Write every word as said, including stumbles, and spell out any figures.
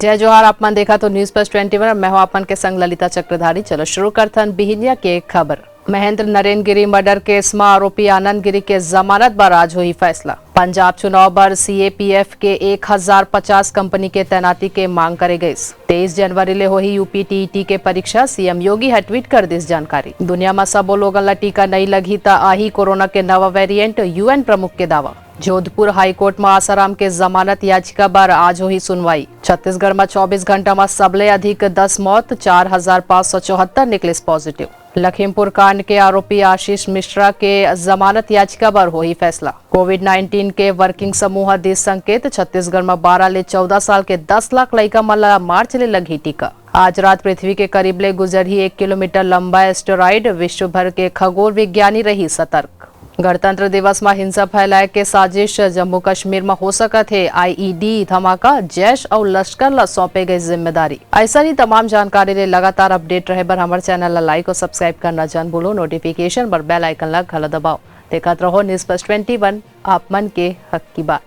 जय जोहार, आप मन देखत हो News Plus Twenty One। मैं हूं आप मन के संग ललिता चक्रधारी। चलो शुरू करथन बिहिनिया के खबर। महेंद्र नरेन गिरी मर्डर केस म आरोपी आनंद गिरी के जमानत बर आज होही फैसला। पंजाब चुनाव बर सीएपीएफ के एक हजार पचास कंपनी के तैनाती के मांग करे गइस। तेईस जनवरी ले होही यूपी टीईटी के परीक्षा, सीएम योगी ह ट्वीट कर दिस जानकारी। दुनिया म सबो लोगन ल टीका नइ लगही त आही कोरोना के नवा वेरिएंट, यूएन प्रमुख के दावा। जोधपुर हाईकोर्ट म आसाराम के जमानत याचिका बर आज होही सुनवाई। छत्तीसगढ़ म चौबीस घंटा म सबले अधिक दस मौत, चार हजार पाँच सौ चौहत्तर निकलिस पॉजिटिव। लखीमपुर कांड के आरोपी आशीष मिश्रा के जमानत याचिका बर होही फैसला। कोविड नाइनटीन के वर्किंग समूह ह दिस संकेत, छत्तीसगढ़ म बारह ले चौदह साल के दस लाख लइका मन ल मार्च ले लगही टीका। आज रात पृथ्वी के करीब ले गुजरही एक किलोमीटर लंबा एस्टेरॉइड, विश्व भर के खगोल विज्ञानी रही सतर्क। गणतंत्र दिवस म हिंसा फैलाए के साजिश, जम्मू कश्मीर म हो सकत हे आईईडी धमाका, जैश अउ लश्कर ल सौंपे गई जिम्मेदारी। अइसन ही तमाम जानकारी ले लगातार अपडेट रहे बर हमर चैनल ल लाइक अउ सब्सक्राइब करना झन भूलो। नोटिफिकेशन बर बेल आइकन ल घलो दबाओ। देखत रहो News Plus Twenty One, आप मन के हक की बात।